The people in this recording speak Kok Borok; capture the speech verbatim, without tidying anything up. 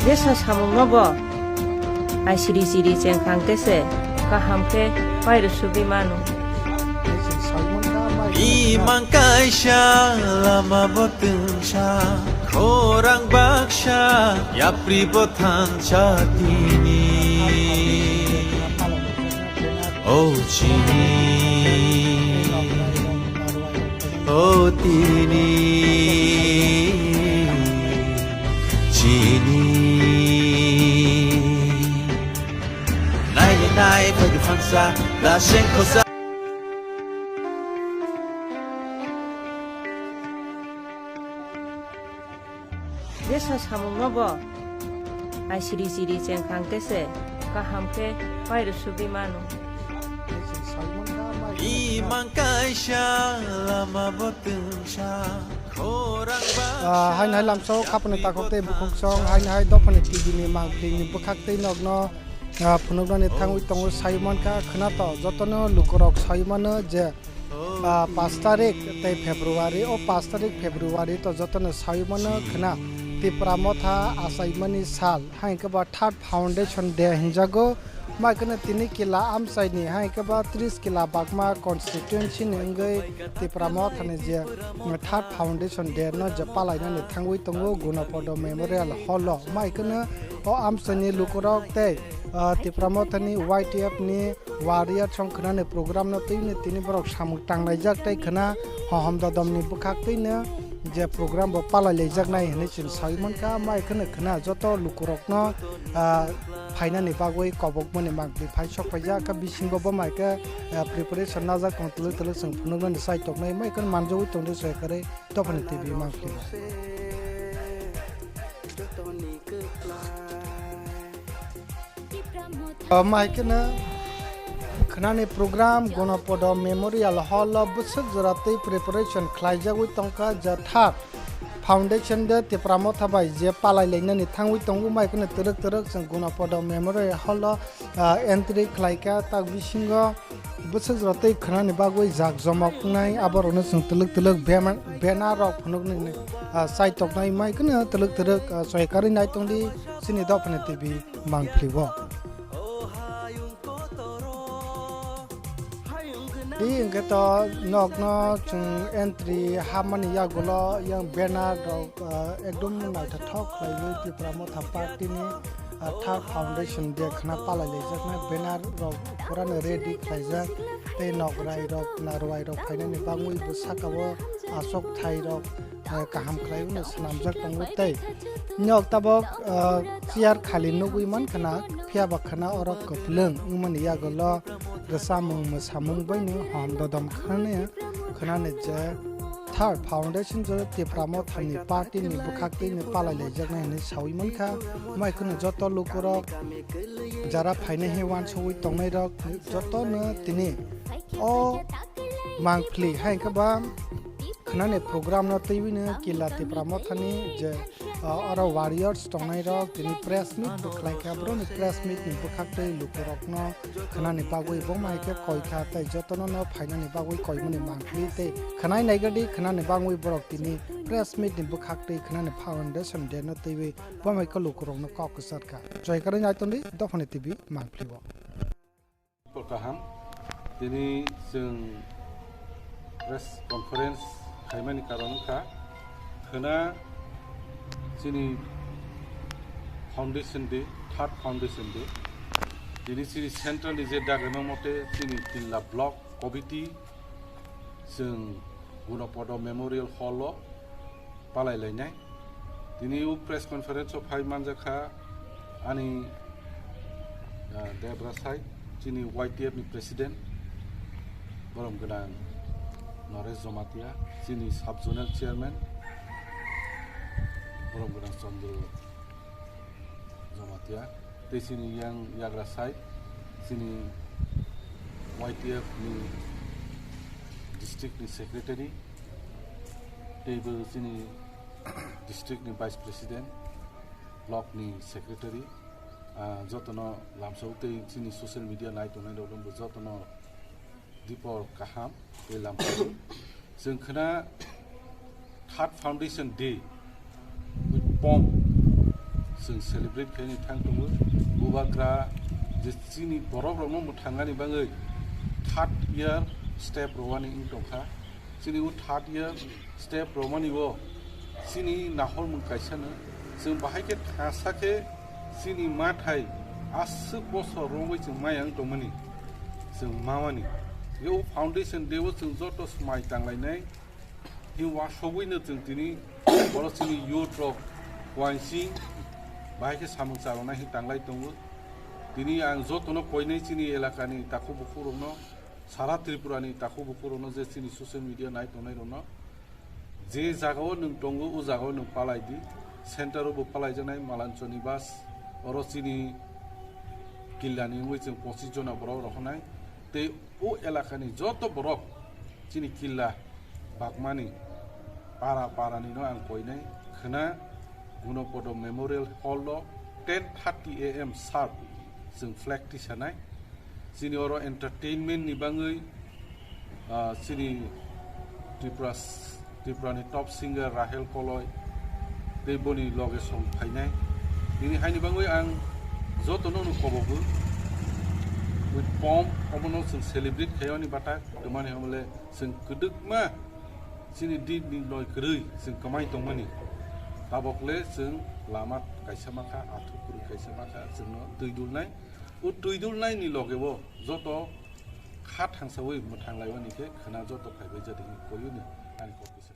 Jesa samungno bo aisiri siri chengkhang khe se kaham khe pairwsugwi mano. Imang kaisa lama bo twngsa, khorang baksa, yapri bo thansa tini. O chini, o tini, chini. Nai nai bai phansa, da seng khosa. Jesa samungno bo aisiri siri chengkhang khe se kaham khe pairwsugwi mano. Imang kaisa lama bo twngsa, khorang ba Ah, haino hai lamsao khapani takhuk tei bukhuk song, haino hai dophani T V ni mangpili ni bwkhak tei nokno, ah, phunuknani thangwi tongo, sai mankha, khwnato jotono lukurok sai mano je, ah, pash tarik tei February, o pash tarik February to jotono sai mano khwna Tipra Motha achaimani sal, hai khe ba third foundation day hinjago. Mai kheno tini kila amchaini hai khe ba tris kila Bagma constituency ni wngwi Tipra Mothani je third foundation day no je palainani thangwi tongo Gunopodo Memorial Hall o. Mai kheno o amchaini lukurok tei, ah, Tipra Mothani Y T F ni warrior song khwnani program no twini tini borok samung tanglaijak tei khwna hohom dodom ni bwkhak twino je program bo palailaijaknai hinwi chwng sawi mankha. Mai kheno khwna joto lukurokno, ah, phainani bagwi kobokmani mangpili phai sok phaijak kha, bisingo bo mai khe, ah, preparation najak tong twlwk twlwk chwng phunuknani chai toknai, mai kheno manjagwi tongdi soikarwi dophani T V mangpili. O mai kheno khwnani program Gonopodo Memorial Hall o bwswk jora tei preparation khlaijagwi tongkha, je third foundation day Tipra Motha bai je palai lainani thangwi tongo, mai kheno twrwk twrwk chwng Gonopodo Memorial Hall o, ah, entry khlaikha, tak bisingo bwswk jora tei khwnani bagwi jak jomok wngnai, aborokno chwng twlwk twlwk bema-, banner rok phunuknani, ah, chai toknai, mai kheno twlwk twlwk, ah, soikarwi nai tongdi chini dophani T V mangpili o. Di hwnkhe to nokno chwng entry hapmani yagulo yang banner rok, ah, ekdom naithothok khlaiwi Tipra Motha party ni, ah, third foundation day khwna palai laijaknai banner rok purano ready khlaijak tei nokrai rok narwai rok phainani bangwi bo saka o aswk thai rok, ah, kaham khlai wngno swnamjak tongo tei nok tabok, ah, chair khali nugwi mankha na, phiya ba khwna oro kwplwng wngmani yagulo rwchapmung mwsamung baino hom dodom khwnani, khwnani je third foundation je Tipra Mothani party ni bwkhak twi ni palai laijaknai hinwi sawi mankha. Mai kheno joto lukurok jara phainai he wansugwi tongnai rok jotono tini o mangpili hai khe ba khwnani program no twiwi no kila Tipra Mothani je, ah, oro warriors tongnai rok tini press meet bo khlai kha, boroni press meet ni bwkhak twi lukurokno khwnani bagwi bo mai khe koi kha, tei jotono no phainani bagwi koimani mangpili tei khwnai naigadi khwnani bagwi borok tini press meet ni bwkhak twi khwnani foundation day no twiwi bo mai khe lukurokno kok kwchar kha. Joikarwi nai tongdi dophani T V mangpili o. Kaham. Tini chwng press conference khaimani karon wngkha, khwna chini foundation day, third foundation day. Tini chini central ni je dagimang mote chini Tilla block committee chwng Gunopodo Memorial Hall o palai lainai. Tini o press conference o phai manjakha ani, ah, Debra sai, chini Y T F ni president, borom gwnang Naresh Jamatia, chini sub zonal chairman, borom gwnang Chandra Jamatia, tei chini yang yagra sai, chini Y T F ni district ni secretary, tei bo chini district ni vice president, block ni secretary, ah, jotono lamsao tei chini social media nai tongnai rok bo jotono dipor kaham tei lamsao. Chwng khwna third foundation day with pomp Chwng celebrate khaini thang tongo. Bubagra je chini borok rokno mwthangani bagwi third year step rwani wng tongkha. Chini o third year step rwmani o chini nahormung kaisano chwng bahai khe thangsa khe chini mathai aswk bosor romwi chwng maya wng tongmani chwng mamani. Yo foundation day o chwng joto smai tanglainai. Tini wasogwino chwng tini borok chini youth rok wansing bahai khe samung charonai hin tanglai tongo. Tini ang jotono koinai chini elakani takhuk bukhuk rokno, sara Tripurani takhuk bukhuk rokno je chini social media nai tongnai rokno, je jagao nwng tongo o jagao nwng palai di, center o bo palai janai Malanchoni bus oro chini killani wngwi chwng pochis jona borok rok honai tei o elakani joto borok chini killa bakmani para parani no ang koinai khwna Gunopodo Memorial Hall o ten thirty A M sharp chwng flag tisanai. Chini oro entertainment ni bangwi, ah, chini Tripura, Tripura ni top singer Rahel Koloi tei boni loge song phainai. Bini haini bangwi ang jotono no kobogo with pomp omono chwng celebrate khaiyoni bata kwmani hamle chwng kwdwkma chini din ni noi kwrwi chwng kwmai tongmani. Tabok le chwng lama kaisa makha, athuk kwrwi kaisa makha, chwngno twi dulnai. O twi dulnai ni loge o joto kha thangsawi mwthang laiwani khe khwna joto phaibai jadi koyuni ani kok kisa.